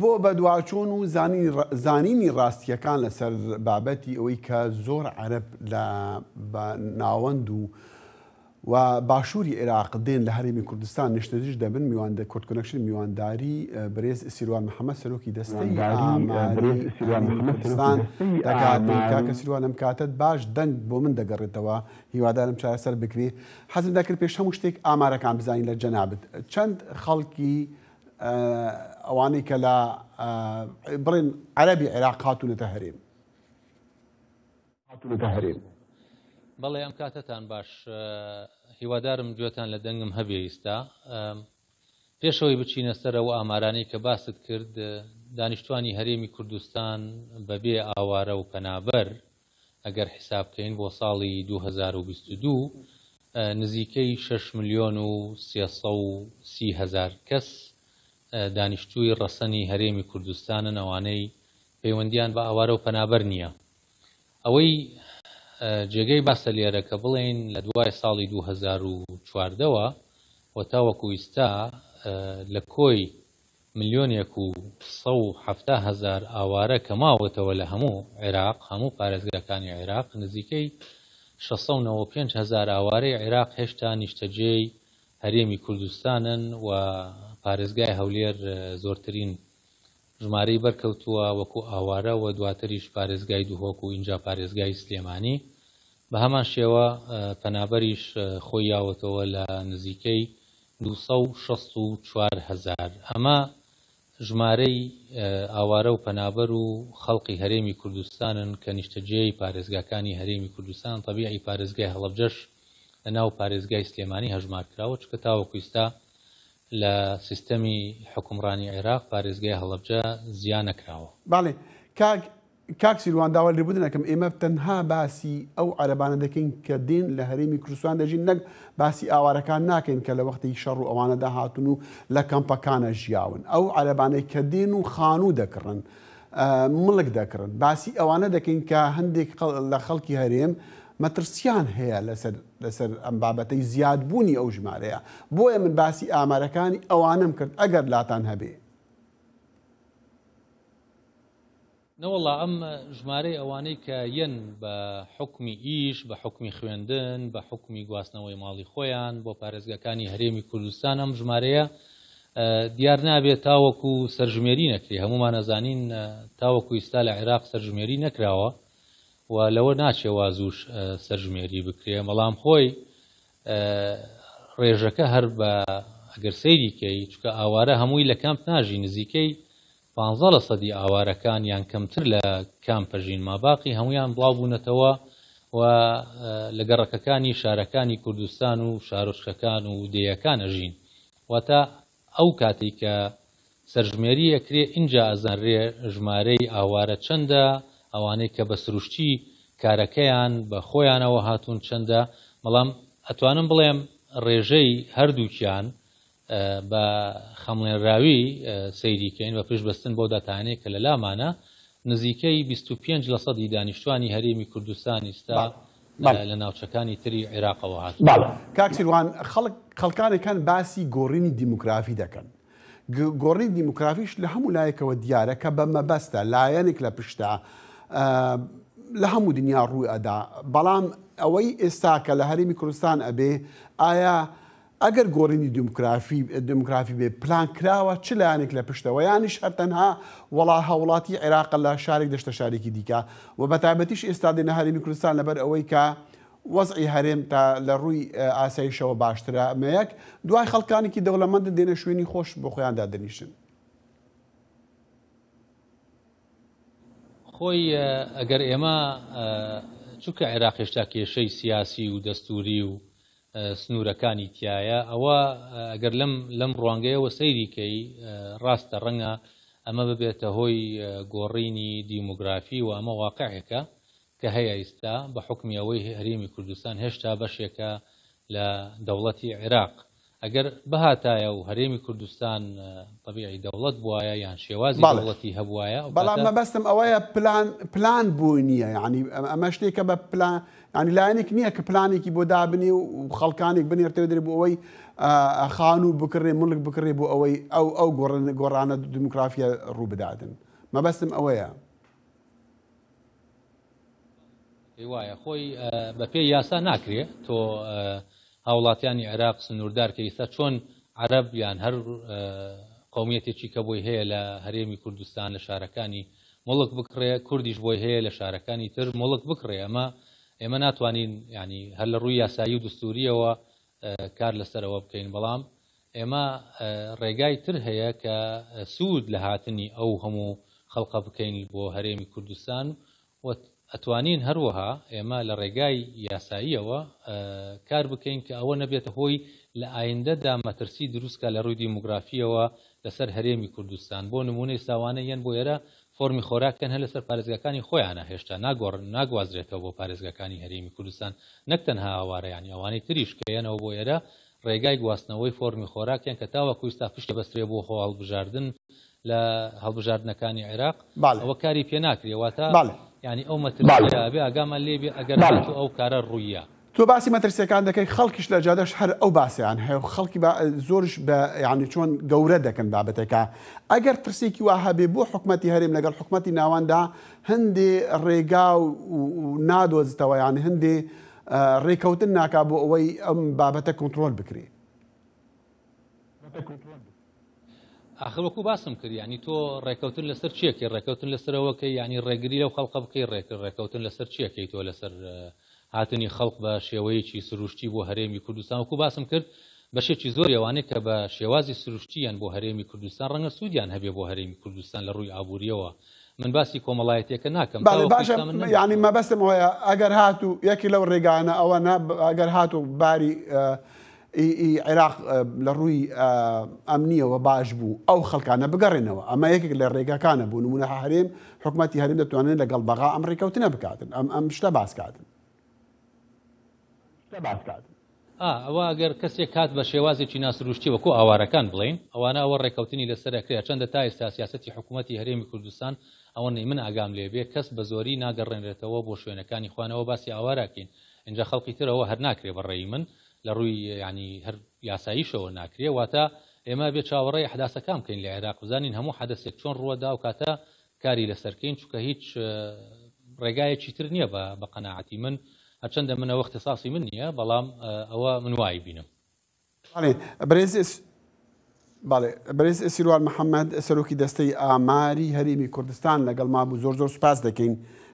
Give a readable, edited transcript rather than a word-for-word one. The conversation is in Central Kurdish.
بۆ بەدواچوون و زانینی ڕاستییەکان لەسەر بابەتی ئەوەی کە زۆر عەرەب لە ناوەند و و باشووری عێراق دێن لە هەرێمی کوردستان نیشتەجێ دەبن میوان کورد کۆنێکشن میوانداری برێز سیروان محەممەد سەرۆکی دەستەی ئاماری هەرێمی کوردستان دەکات. کاکە سیروان ئەم کاتەت باش دەنگ بۆ من دەگەڕێتەوە هیوادارم چارەسەر بکرێ. حەزم دەکرد پێش هەموو شتێک ئامارەکان بزانین لە جەنابت چەند خەڵکی ئەوانەی کە لە بڵێن عەرەبی عێراق هاتوونەتە هەرێم. هاتوونەتە هەرێم. بەڵێ ئەم کاتەتان باش هیوادارم گوێتان لە دەنگم هەبێ ئیستا. پێشەوەی بچینە سەر ئەو ئامارانەی کە باست کرد دانیشتوانی هەرێمی کوردستان بەبێ ئاوارە و پەنابەر ئەگەر حیساب کەین بۆ ساڵی 2022 نزیکەی 6 ملیۆن و 330 هەزار کەس دانیشتووی ڕەسەنی هەرێمی کوردستانن ئەوانەی پەیوەندیان بە ئاوارە و پەنابەر نییە. ئەوەی جێگەی باسە لێرە کە بڵێین لە دوای ساڵی 2014 وە و تاوەکو ئیستا لە کۆی ملیۆنێک و 170 هەزار ئاوارە کە ماوەتەوە لە هەموو عێراق، هەموو پارێزگاکانی عێراق، نزیکەی 695 هەزار ئاوارەی عێراق هێشتا نیشتەجێی هەرێمی کوردستانن و پارێزگای هەولێر زۆرترین ژمارەی بەرکەوتووە وەکو ئاوارە و دواتریش پارێزگای دهۆک و ئینجا پارێزگای سلێمانی. بە هەمان شێوە پەنابەریش خۆی یاوەتەوە لە نزیکەی 264 هەزار. ئەمە ژمارەی ئاوارە و پەنابەر و خەڵقی هەرێمی کوردستانن کە نیشتەجێی پارێزگاکانی هەرێمی کوردستان، تەبیعی پارێزگای هەڵەبجەش لە ناو پارێزگای سلێمانی هەژمار کراوە، چونکە تاوەکو ئیستا لە سیستەمی حوکمڕانی عێراق پارێزگای هەڵەبجە جیا نەکراوە. بەڵێ کاک کاک سیروان داوا لێبوردن ئەکەم ئێمە تەنها باسی ئەو عەرەبانە دەکەین کە دێن لە هەرێمی کوردستان دەژین نەک باسی ئاوارەکان ناکەین کە لە وەختی شەڕ و ئەوانەدا هاتون و لە کەمپەکانە ژیاون ئەو عەرەبانەی کە دێن و خانوو دەکڕن مڵک دەکڕن باسی ئەوانە دەکەین کە هەندێک لە خەڵکی هەرێم مەترسیان هەیە لەسەر لەسەر ئەم بابەتەی زیادبوونی ئەو ژمارەیە بۆیە من باسی ئامارەکانی ئەوانەم کرد ئەگەر لاتان هەبێ. نەوەڵا ئەم ژمارەی ئەوانەی کە یەن بە حوکمی ئیش، بە حوکمی خوێندن، بە حوکمی گواستنەوەی ماڵی خۆیان بۆ پارێزگاکانی هەرێمی کوردستان ئەم ژمارەیە دیار نابێت تاوەکو سەرژمێری نەکرێ. هەمومان ئەزانین تاوەکو ئیستا لە عێراق سەرژمێری نەکراوە و لەوە ناچێ وازووش سەرژمێری بکرێ، بەڵام خۆی ڕێژەکە هەر بە ئەگەر سەیری کەی چونکە ئاوارە هەمووی لە کامپ ناژی نزیکەی 15 لە سەدی ئاوارەکان یان کەمتر لە کامپە ژین ماباقی هەمویان بڵاو بوونەتەوە و لە گەڕەکەکانی شارەکانی کوردستان و شارۆچکەکان و دێیەکان ئەژین. واتە ئەو کاتەی کە سەرژمێری ئەکرێ ئینجا ئەزانرێ ژمارەی ئاوارە چەندە، ئەوانەی کە بە سروشتی کارەکەیان بە خۆیانەوە هاتوون چەندە، بەڵام ئەتوانم بڵێم ڕێژەی هەردووکیان بە خەمڵێنراوی سەیری کەین بە پشت بەستن بەو داتایانەی کە لەلامانە نزیکەی 25 لە سەدی دانیشتوانی هەرێمی کوردستان ئیستا لە ناوچەکانی تری عێراقەوە هاتوون. کاک سیروان خەڵک خەڵکانێک هەن باسی گۆڕینی دیموگرافی دەکەن. گۆڕینی دیموگرافیش لە هەموو لایەکەوە دیارە کە بە مەبەستە، لایەنێک لە پشتە، لە هەموو دنیا ڕووی ئەدا. بەڵام ئەوەی ئێستا کە لە هەرێمی کوردستان ئەبێ ئایا ئەگەر گۆڕینی دیموکرافی دیموکرافی بێ پلان کراوە چ لایەنێک لە پشتەوە یانیش هەر تەنها وەڵا هاوڵاتی عێراقە لە شارێک دەشتە شارێکی دیکە و بە تایبەتیش ئێستا دێنە هەرێمی کوردستان لەبەر ئەوەی کە وەزعی هەرێم تا لە ڕووی ئاسایشەوە باشترە ئەمە یەک دوای خەڵکانێکی دەوڵەمەند دێنە شوێنی خۆش بۆ خۆیان دادەنیشن. خۆی ئەگەر ئێمە چونکە عێراق هێشتا کێشەی سیاسی و دەستوری و سنوورەکانی تیایە ئەوە ئەگەر لەم لەم ڕوانگەیەوە سەیری کەی ڕاستە ڕەنگە ئەمە ببێتە هۆی گۆڕینی دیموگرافی و ئەمە واقعێکە کە هەیە ئیستا بە حوکمی ئەوەی هەرێمی کوردستان هێشتا بەشێکە لە دەوڵەتی عێراق. ئەگەر بهاتایە و هەرێمی کوردستان تەبیعی دەوڵەت بوایە یان شێوازی بەڵێ. دەوڵەتی هەبوایە ئەو بەڵام کاتە مەبەستم ئەوەیە پلان پلان بۆی نییە یانی ئەمە شتێکە بە پلان یانی لایەنێک نییە کە پلانێکی بۆ دابنێ و خەڵکانێک بنێرتەوە دەرێ بۆ ئەوەی خانوو بکڕێ مڵک بکڕێ بۆ ئەوەی ئەو ئەو گۆڕانە دیموکرافیە ڕوو بداتن مەبەستم ئەوەیە. پێی وایە خۆی بە پێی یاسا ناکرێ تۆ هاوڵاتیانی عێراق سنووردار کە ئیستا چۆن عەرەب یان هەر قومیەتێکی کە بۆی هەیە لە هەرێمی کوردستان لە شارەکانی موڵک بکڕێ کوردیش بۆی هەیە لە شارەکانی تر موڵک بکڕێ ئەمە ئێمە ناتوانین ینی هەر لە ڕووی یاسایی و دستوریەوە کار لەسەر ئەوە بکەین بەڵام ئێمە ڕێگای تر هەیە کە سوود لە هاتنی ئەو هەموو خەڵقە بکەین بۆ هەرێمی کوردستان و ئەتوانین هەروەها ئێمە لە ڕێگای یاساییەوە کار بکەین کە ئەوە نەبێتە هۆی لە ئایندەدا مەترسی دروست کا لە ڕووی دیموگرافییەوە لەسەر هەرێمی کوردستان بۆ نموونە ئیستا ئەوانە یەن بۆ ئێرە فۆرمی خۆراکیان هەر لەسەر پارێزگاکانی خۆیانە هێشتا ناگۆڕن ناگوازرێتەوە بۆ پارێزگاکانی هەرێمی کوردستان نەک تەنها ئاوارە یانی ئەوانەی تریش کە یەنەوە بۆ ئێرە ڕێگای گواستنەوەی فۆرمی خۆراکیان کە تاوەکو ئیستا پشتی بەسترێ بۆ خۆ هەڵبژاردن لە هەڵبژاردنەکانی عێراق بەڵێ. ئەوە کاری پێ ناکرێ واتە بەڵێ. یانی ئەو مەترسیە ئەبێ ئاگامان لێ بێ ئەگەر بەڵێ. هاتوو ئەو کارە ڕووییا. تۆ باسی مەترسیەکان دەکەی خەڵکیش لە جادەش هەر ئەو باسەیان هەیە و خەڵکی با زۆریش بە یانی چۆن گەورە دەکەن بابەتەکە ئەگەر ترسێکی وا هەبێ بۆ حکومەتی هەرێم لەگەڵ حکومەتی ناوەندا هەندێ ڕێگا و نادۆزتەوە یان هەندێ ڕێکەوتن ناکا بۆ ئەوەی ئەم بابەتە کۆنترۆل بکرێ. ئاخر وەکو باسم کرد یانی تۆ ڕێکەوتن لەسەر چیەکەی ڕێکەوتن لەسەر ئەوەکەی یانی ڕێگری لەو خەڵقە بکەی ڕێک ڕێکەوتن لەسەر چیەکەی تۆ لەسەر هاتنی خەڵق بە شێوەیەکی سروشتی بۆ هەرێمی کوردستان وەکو باسم کرد بەشێکی زۆری ئەوانەی کە بە شێوازی سروشتیان بۆ هەرێمی کوردستان ڕەنگە سوودیان هەبێ بۆ هەرێمی کوردستان لە ڕووی ئابووریەوە من باسی کۆمەڵایەتیەکە ناکەم بەڵێ تاوەکو باشە ئیستا من یانی نەمبیستووە. مەبەستم ئەوەیە ئەگەر هاتوو یەکێک لەو ڕێگانە ئەوە نا ئەگەر هاتوو باری ئی عێراق لە ڕووی ئەمنیەوە باش بوو ئەو خەڵکانە بگەڕێنەوە ئەمە یەکێک لە ڕێگاکانە بوو نمونە هەرێم حکومەتی هەرێم دەتوانێت لەگەڵ بەغا ئەم ڕێکەوتنە بکاتن ئەم ئەم شتە باس کاتن. ئا ئەوە ئەگەر کەسێک هات بە شێوازێکی ناسروشتی وەکو ئاوارەکان بڵێین ئەوانە ئەوە ڕێکەوتنی لەسەر ئەکرێ هەرچەندە تا ئێستا سیاسەتی حکومەتی هەرێمی کوردستان ئەوەنەی من ئاگام لێ بێ کەس بە زۆری ناگەڕێنرێتەوە بۆ شوێنەکانی خۆیان باسی ئاوارە ئەکەین ئینجا خەڵکی تر ئەوە هەر ناکرێ بە ڕێی من لە ڕووی یانی هەر یاساییشەوە ناکرێ واتە ئێمە ئەبێ چاوەڕێی ئەحداسەکان بکەین لە عێراق بزانین هەموو حەدەسێک چۆن ڕووەدا ئەو کاتە کاری لەسەر کەین چونکە هیچ ڕێگایەکی تر نییە بە بە قەناعەتی من هەرچەندە من ئەوە اختصاصی من نییە بەڵام ئەوە من وای بینم. بەڵێ بەرێز بەڵێ بەرێز سیروان محەممەد سەرۆکی دەستەی ئاماری هەرێمی کوردستان لەگەڵ ما بوو زۆر زۆر سوپاس دەکەین.